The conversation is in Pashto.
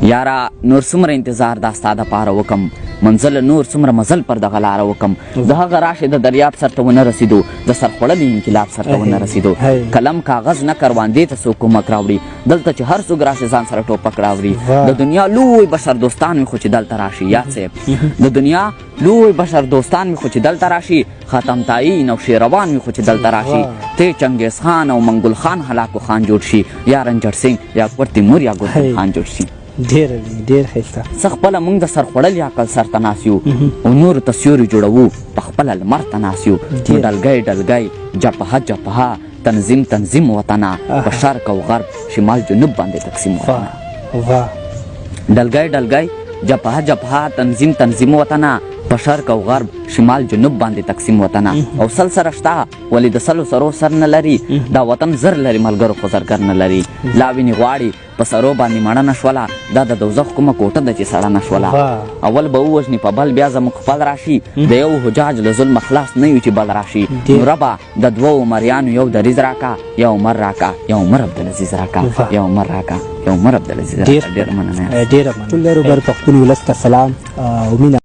یاره نور څومره انتظار دا ستا دپاره وکم، منزله نور څومره مزل پر دغه لاره وکم. د هغه راشې د دریاب سر ته ونه رسېدو، د سرخوړلي انقلاب سر ته ونه رسېدو. قلم کاغذ نه کروندې ته څوک کومک راوړي، دلته چې هر څوک راشي ځان سره ټوپک راوړي. د دنیا لوی بشر دوستان مې خو چې دلته راشي، یاد صاحب، د دنیا لوی بشر دوستان مې خو چې دلته راشي، خاتم تایی نوشیروان مې خو چې دلته راشي، ته چنګیز خان او منګول خان هلاکو خان جوړ شي، یا رنجر سینګ یا اکبر تیمور یا ګلدین خان جوړ شي. ډېر ډېر ښایسته. څه خپله موږ د سرخوړلي عقل سر ته ناست یو او نورو ته سیوري جوړوو، په خپله لمر ته ناست یو. نو ډلګی ډلګی، جبهه جبهه، تنظیم تنظیم وطنه، په شرق او غرب، شمال جنوب باندې تقسیم وطنه. ډلګی ډلګی، جبهه جبهه، تنظیم تنظیم وطنه، په شرق او غرب، شمال جنوب باندې تقسیم وطنه. او سل سره شته ولې د سلو سرو سر نه لري، دا وطن زر لري ملګرو خو زرګر نه لري. لا وینې غواړي په سرو باندې مړه نه شوله، دا د دوزخ کومه کوټه ده چې سړه نه شوله. اول به ووژني په بل بیا زموږ خپل راشي، د یو حجاج له ظلمه خلاص نه یو چې بل راشي. نو ربه د دوو عمریانو یو دریځ راکا، یا عمر راکا، یا عمر عبدالعزیز راکا، یا عمر راکا، یا عمر عبدالعزیز راکا. ډېره مننه. ډېره مننه. ټول لرو بر پښتون ولس ته سلام او مینه.